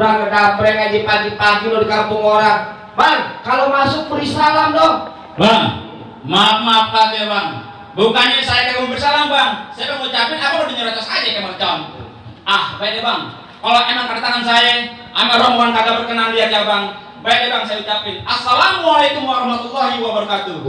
udah ngedampreng aja pagi-pagi lo di kampung orang. Bang, kalau masuk beri salam dong. Bang, maaf kate bang. Bukannya saya kagak bersalam bang. Saya mau ngucapin apa udah nyerocos aja kayak mercon. Baik deh bang. Kalau emang kedatangan saya, sama rombongan kagak berkenan lihat ya bang. Baik deh bang, saya ucapin Assalamualaikum warahmatullahi wabarakatuh.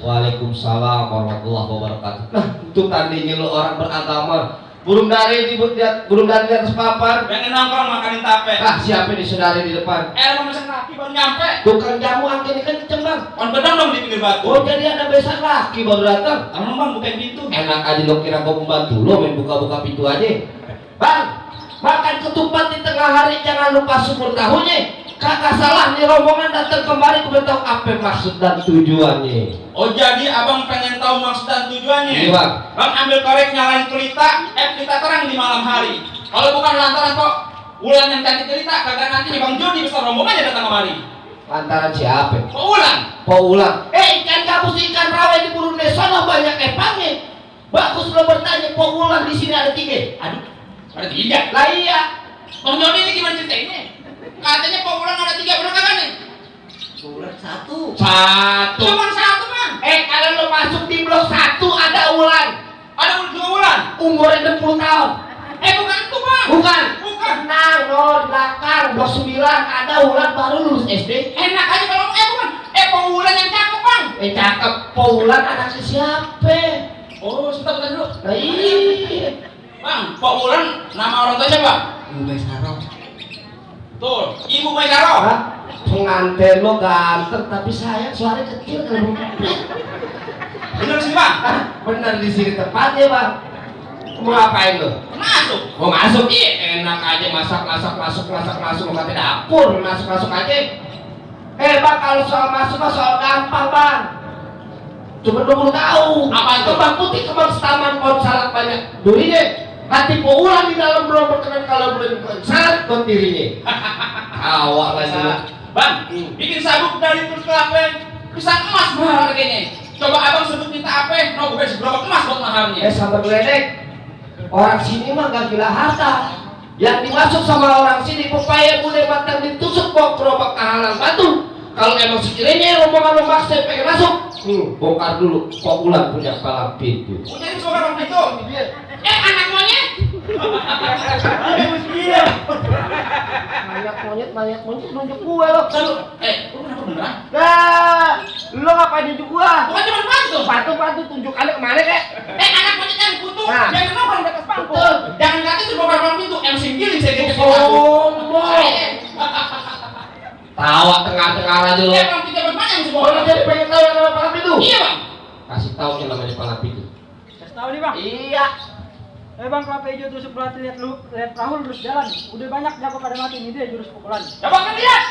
Waalaikumsalam warahmatullahi wabarakatuh. Nah, itu tadinya lo orang beragama. Burung dari di atas papan. Pengen nongkrong makanin tape. Siapa di saudari di depan? Mau mesen kaki baru nyampe. Tukang jamu angin ini kenceng bang. On bedang dong di pinggir batu. Oh jadi ada besan laki baru datang. Abang bang bukain pintu. Enak aja lo kira mau membantu lo main buka-buka pintu aja. Bang, makan ketupat di tengah hari jangan lupa syukur tahunya. Kakak salah nih rombongan datang kembali gue tahu apa maksud dan tujuannya. Oh jadi abang pengen tahu maksud dan tujuannya? Iya bang. Bang ambil korek nyalain pelita, pelita terang di malam hari. Kalau bukan lantaran kok Wulan yang cantik cerita, kagak nanti bang Jody besar rombongannya datang kemari. Lantaran siapa? Pak Wulan. Pak Wulan. Ikan gabus ikan rawa di burung desa banyak epangnya. Bagus lo bertanya Pak Wulan di sini ada 3. Aduh, ada 3. Lah iya. Bang Jody ini gimana ceritanya? Katanya Pak Wulan ada 3, bener kagak nih? Wulan 1. Cuma 1 bang. Kalau lo masuk di blok 1 ada Wulan. Ada 2 Wulan. Umurnya 60 tahun. Bukan itu bang. Bukan. Bukan. Tenang, no, di belakang blok 9 ada Wulan baru lulus SD. Enak aja kalau bukan. Pak Wulan yang cakep bang. Cakep. Pak Wulan anaknya siapa? Oh, sebentar dulu. Nah, iya. Bang, Pak Wulan nama orang tua siapa? Ibu Baisaro. Tuh, Ibu Baisaro. Pengantin lo ganteng tapi sayang suaranya kecil kalau Bener sih bang? Bener di sini tepatnya bang. Mau ngapain lo? Masuk. Mau masuk? Iya, enak aja masak masuk mau ke dapur masuk aja. Bang kalau soal masuk mah soal gampang bang. Cuma 20 tahun. Apa itu? Kembang putih, kembang setaman, pohon salak banyak durinya. Hati Pak Wulan di dalam belum berkenan kalau belum salak kon dirinya. Awak lagi. Bang, bikin sabuk dari terus kelapa bisa emas mahal harganya. Coba abang sebut minta apa? No, gue berapa emas buat mahalnya? Sabar geledek. Orang sini mah gak gila harta. Yang dimasuk sama orang sini pepaya bule batang ditusuk bok gerobak kehalang batu. Kalau emang sekiranya rombongan lo maksa pengen masuk, bongkar dulu. Pak Wulan punya palang pintu. Jadi suara orang itu. Anak monyet. Banyak monyet nunjuk gue lo. Lu kenapa beneran? Nah, lo ngapain nunjuk gue? Bukan cuma bantu. Batu tunjuk kali kemana kek? Anak monyet yang kutu. Nah. Jangan nongkrong di atas pangku. Jangan kata itu bongkar palang pintu. MC giling saya gitu. Tawa tengah-tengah aja lo. Bang, kita bermain yang Oh, lo jadi pengen tahu yang namanya palang pintu? Iya bang. Kasih tahu yang namanya palang pintu. Kasih tahu nih bang. Iya. Bang, kelapa hijau tusuk berarti lihat Rahul lurus jalan. Udah banyak jago pada mati ini dia jurus pukulan. Coba kan lihat.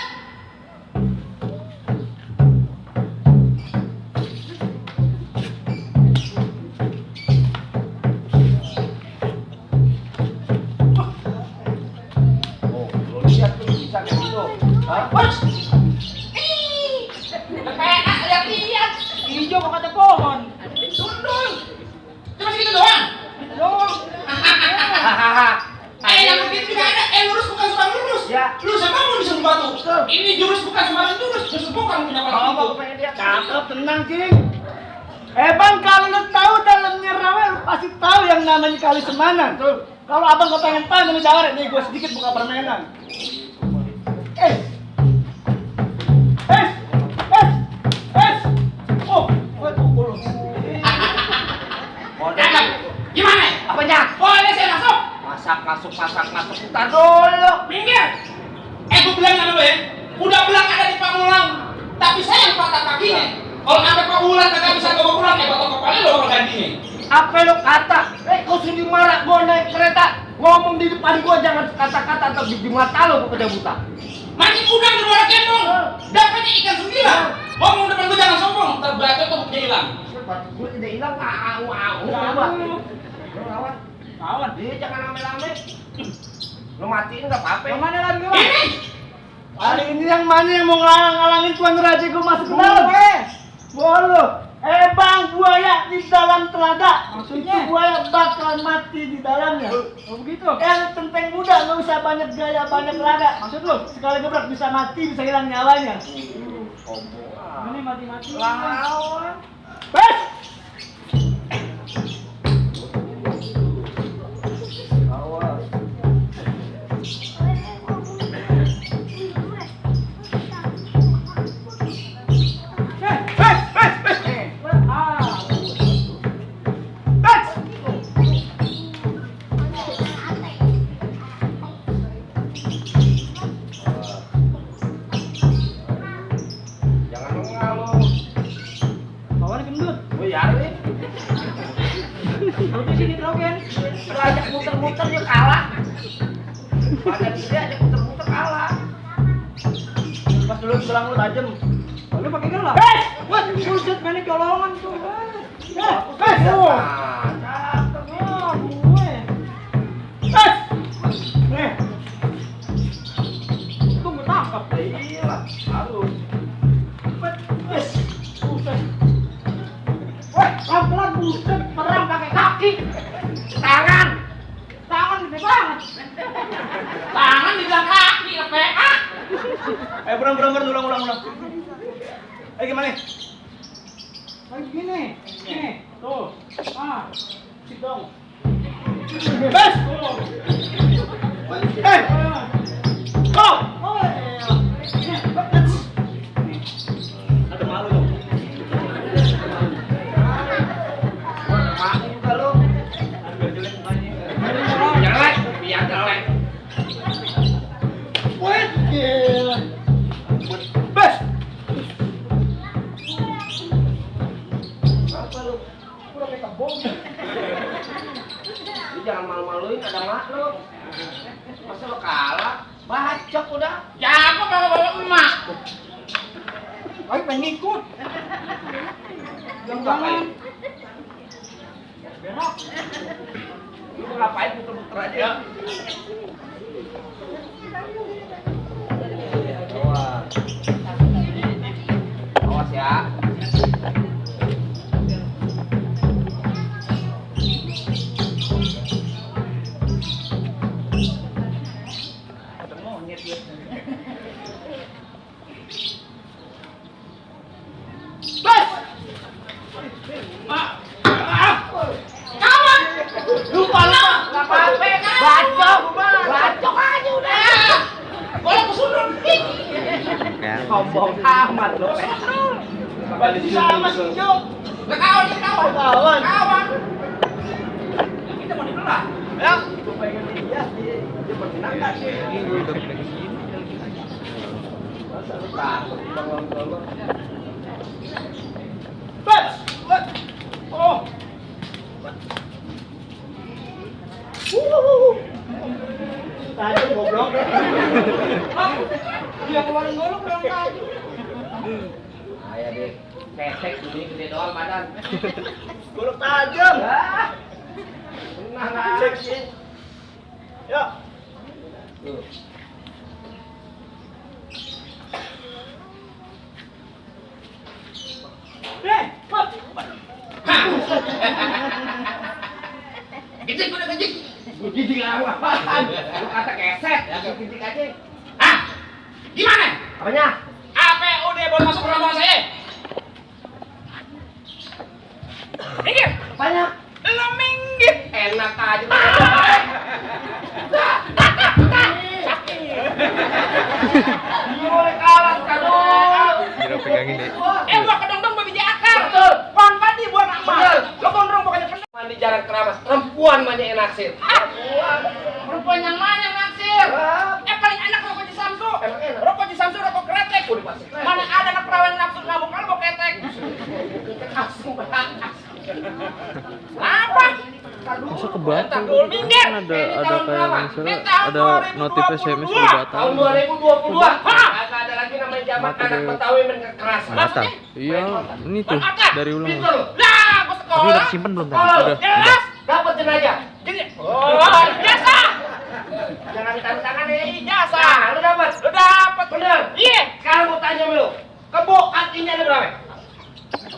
Lo lihat tuh bisa kayak gitu. Hah? Lihat. Hijau kok kata pohon. Sundul. Cuma segitu doang. Itu doang. Yang mungkin juga ada. Lurus bukan sembarang lurus. Ya. Lurus apa mau disuruh batu? Ini jurus bukan sembarang jurus. Jurus bukan punya palang pintu. Cakep, tenang cing. Bang, kalau lo tahu dalamnya rawa, lo pasti tahu yang namanya kali semanan. Kalau abang kau pengen tahu nih jawab nih, gue sedikit buka permainan. Oh, gue pukul. Cakep. Gimana? Apanya? Boleh saya masuk? Masak. Entar dulu. Minggir. Gue bilang sama lo ya. Udah bilang ada di Pamulang. Tapi saya yang patah kakinya. Kalau sampai Pak Wulan kagak bisa bawa pulang, batok kepala lo bakal gantinya. Apa lo kata? Kau sudah marah gue naik kereta. Ngomong di depan gue jangan kata-kata atau di mata lo gue buta. Mancing udang di luar gendong. Dapatnya ikan 9. Ngomong depan gue jangan sombong. Terbacot tuh dia hilang. Gue tidak hilang. Kawan. Dia jangan rame-rame. Lo matiin nggak apa-apa. Yang mana lagi bang? Ini. Hari ini yang mana yang mau ngalang-ngalangin Tuan Raja gue masuk ke dalam? Boleh. Bang, buaya di dalam telaga. Maksudnya? Itu buaya bakal mati di dalamnya. Oh begitu? Centeng muda, nggak usah banyak gaya, banyak laga. Maksud lu? Sekali gebrak bisa mati, bisa hilang nyawanya. Ini mati-mati. Lawan. Bes! Jangan mengalu. Kawan gendut. Oh ya nih. Lu di sini terus kan? Ajak muter-muter dia kalah. Badan dia ajak muter-muter kalah. Pas dulu tulang lu tajam. Lu pakai gelang. Wah, bullshit mana colongan tuh. Cakep gue. Nih. Tunggu tangkap. Iya, harus. Buset. Wah, pelan-pelan buset, perang pakai kaki. Tangan. Tangan gede banget. Tangan di belakang kaki, PA. Beram, ulang. Gimana? Kayak gini. Nih, tuh. Sit dong. Bes. Go. Ada malu dong. Malu juga lu. Biar jelek mukanya. Jelek, biar jelek. Wait, gila. Bes. Apa lu? Udah kayak kebong. Lu jangan malu-maluin, ada mak lu. Masa lu kalah? Bacok udah. Siapa bawa emak? Ayo pengen ngikut. Jangan. Berak. Lu mau ngapain puter-puter aja? Awas ya. Ada monyet dia. Bes. Kawan. Lupa. Nggak apa-apa. Bacok aja udah. Boleh kesundul. Sombong amat lu. Sama si Jo. Kawan. Kawan. Kita mau dibelah. Ya. Gue pengen dia bertindak. Masa lu takut bangun-bangun. Bes. Oh. Tajam goblok. Dia keluarin golok dong tajam. Ayo deh. Ketek ini gede doang badan. Golok tajam. Tenang aja. Ya. Tuh. Gijik udah gijik. Gidik apaan? Lu kata keset, gidik aja. Hah? Gimana? Apanya? Apa udah boleh masuk ke rombongan saya? Minggir. Apanya? Lo minggir. Enak aja. Dia boleh kalah kadang. Kira pegangin deh. Gua kedong-dong babi akar. Betul. Pan padi buat amal. Betul. Lo gondrong pokoknya penuh. Mandi jarang keramas. Perempuan banyak yang naksir. Perempuan yang mana yang naksir? Paling enak rokok di Samsu. Emang enak? Rokok di Samsu, rokok kretek. Udah pasti kretek. Mana ada anak perawan yang nafsu ngamuk kalau mau kretek. Asing banget. Apa? Masa kebaca? Entar dulu, minggir. Kan ada Ini kayak tahun berapa? misalnya Ini tahun ada notif 2022. SMS udah Tahun batal. 2022. Hah? Kagak ada lagi namanya zaman Mati anak deh. Betawi main kekerasan. Batal. Iya, ini tuh dari ulang. Pinter lu. Lah, gua Tapi sekolah. udah simpen belum tadi? Oh, Udah. Jelas. dapat jenajah. Jadi, oh, jasa. Jangan tangan nih. Jasa. Nah, lu dapat. Lu dapat. Bener. Iya. Sekarang mau tanya sama lu. Kebo kakinya ada berapa?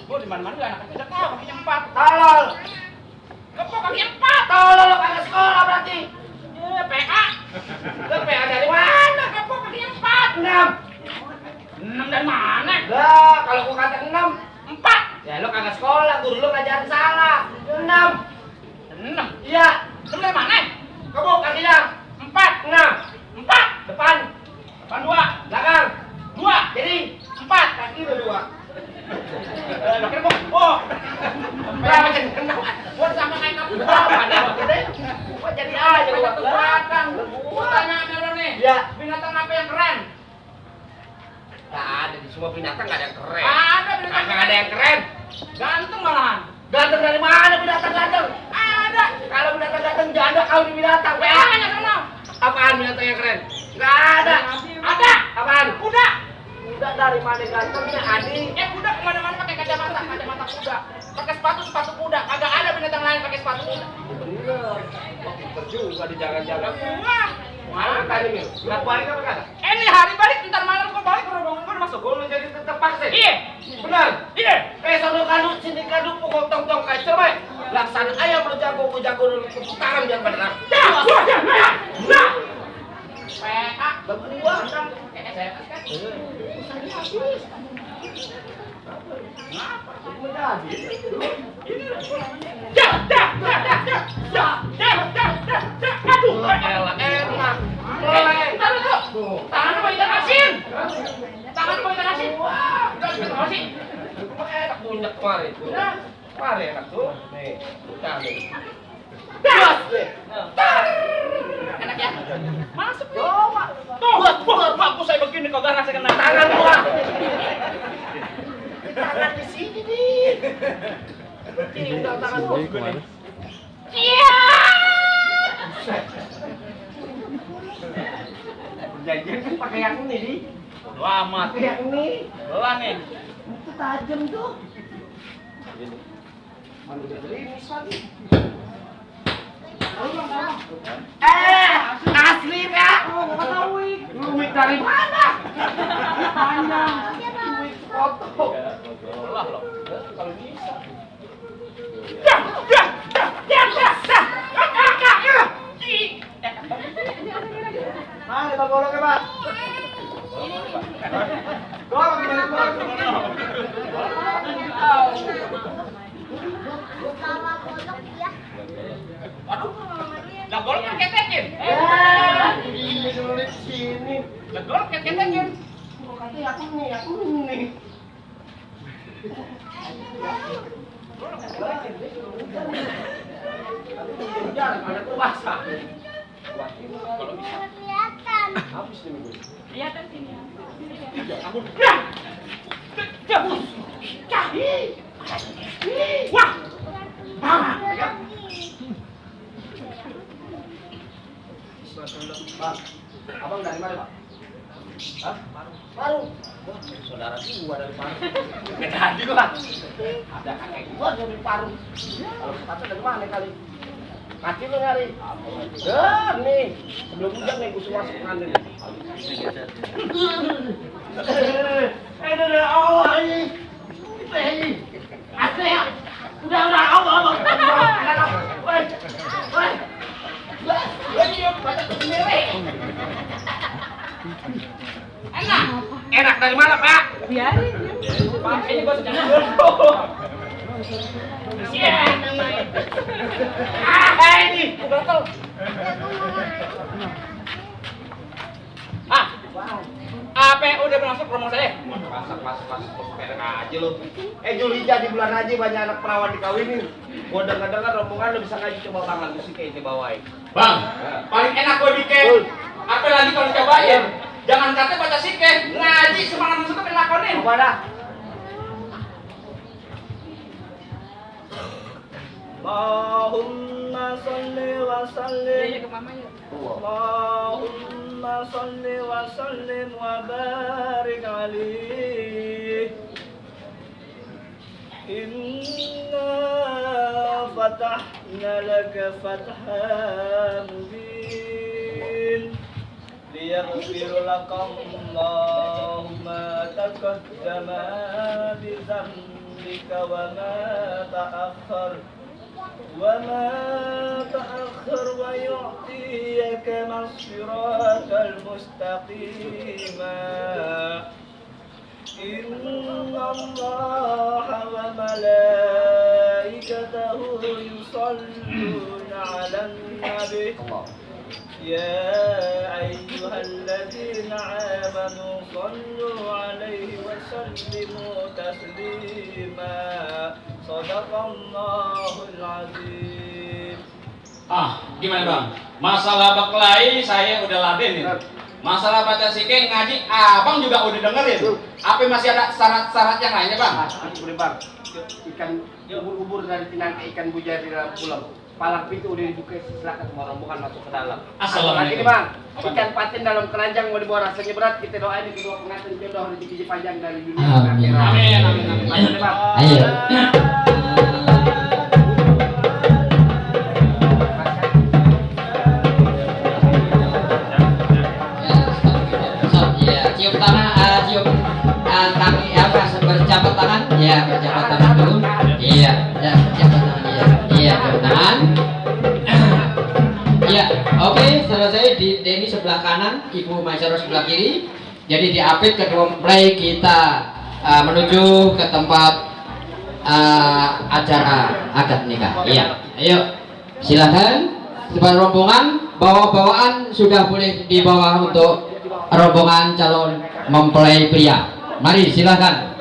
Gua di mana-mana juga anak Ya. Binatang apa yang keren? Nggak ada di semua binatang nggak ada yang keren. Ada binatang Nggak ada yang keren. ganteng malahan. Ganteng dari mana binatang ganteng? Ada. Kalau binatang ganteng janda kau di binatang. Banyak sana. Apaan binatang yang keren? Nggak ada. Ada. Apaan? Kuda. Kuda dari mana gantengnya, Adi? Kuda kemana-mana pakai kacamata kuda. Pakai sepatu kuda. Kagak ada binatang lain pakai sepatu kuda. Bener. Oh, pinter juga di jalan-jalan. Wah. Mana tadi Mil? Nggak balik apa kagak? Ini hari balik, ntar malam kau balik ke rombongan kau masuk. Oh, lu jadi tetap paksa. Iya. Benar. Iya. Sono kadut sini kadut pukul tong-tong kayak coba. Laksana ayam lu jago dulu putaran biar pada rame. Nah. PA Berdua. kayak saya kan. Aduh, Enak. Mulai. Tangan mau ikan asin. Tangan mau ikan asin. Ikan asin. Enak punya kemarin. Kemarin enak tuh. Nih, bukan nih. Das. Nih. Enak ya? Masuk nih. Coba. Tuh, bagus saya begini kau gak rasakan Tangan gua. Tangan di sini nih. Ini udah tangan gua. Jadi kemana? Iya. Janjian kan pakai yang ini nih. Amat. Pakai yang ini. Belah nih. Itu tajam tuh. Mana udah gerimis lagi. Asli ya? Nggak tahu. Duit dari mana? Panjang. Duit foto. Belah loh. Kalau bisa. Mana Pak goloknya Pak? Golok gimana golok? Aduh. Lah golok kan ketekin. Ini dulu di sini. Lah golok kan ketekin. Katanya aku nih. Jangan, ada tuh basah. Kalau bisa. Habis nih gue. Kelihatan sini. Aku Wah. Pak, abang dari mana Pak? Hah? Parung. Wah, saudara gua dari Parung. Nggak jadi gua. Ada kakek gua dari Parung. Kalau sepatu dari mana kali? Kaki lu nyari. Nih, sebelum hujan nih gua suruh masuk ngandel. Allah ini. Asli ya. Udah Allah. Woi. Enak dari mana Pak? Biarin. Pak, ini gua sedang dulu. Ini gatel. Apa yang udah masuk rumah saya? Masuk perek aja lu. Julhijjah di bulan haji banyak anak perawan dikawinin. Gua dengar rombongan lu bisa ngaji coba tangan musik kayak ini bawain. Bang, paling enak gue bikin. Apalagi kalau cobain. Jangan kata baca sikeh, ngaji semangat musuh tapi lakonin. Coba dah. Allahumma salli wa sallim. Allahumma salli wa sallim wa barik alaihi. Inna fatahna laka fathan mubin liyaghfir laka Allahu ma taqaddama bi dhanbika wa ma ta'akhkhar wa yu'tiyaka as-siratal mustaqim. Inna Allaha wa malaikatahu yusalluna 'alan nabi. Ya ayyuhalladzina amanu sallu 'alaihi wa sallimu taslima. Shadaqallahul azim. Gimana bang? Masalah berkelahi saya udah laden nih. Masalah baca sikeng ngaji, abang juga udah dengerin. Apa masih ada syarat-syarat yang lainnya bang? Boleh bang, ikan ubur-ubur dari Pinang ke ikan bujar di dalam pulau. Palang pintu udah dibuka, silakan semua rombongan masuk ke dalam. Assalamualaikum. Ini bang, ikan patin dalam keranjang mau dibawa, rasanya berat. Kita doain kedua pengantin jodoh rezeki panjang dari dunia. Amin. Amin, amin, amin. Amin, bang. Ayo. Ya, cium tangan, cium kaki apa? Berjabat tangan, ya berjabat tangan dulu. Iya, ya berjabat tangan, iya, iya berjabat tangan. Ya, oke, selesai di Denny sebelah kanan, Ibu Maisaro sebelah kiri. Jadi diapit kedua mempelai kita menuju ke tempat acara akad nikah. Iya, ayo silakan. Sebagai rombongan, bawa-bawaan sudah boleh dibawa untuk rombongan calon mempelai pria. Mari silakan.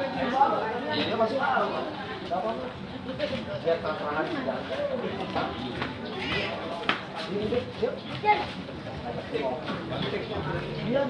Iya,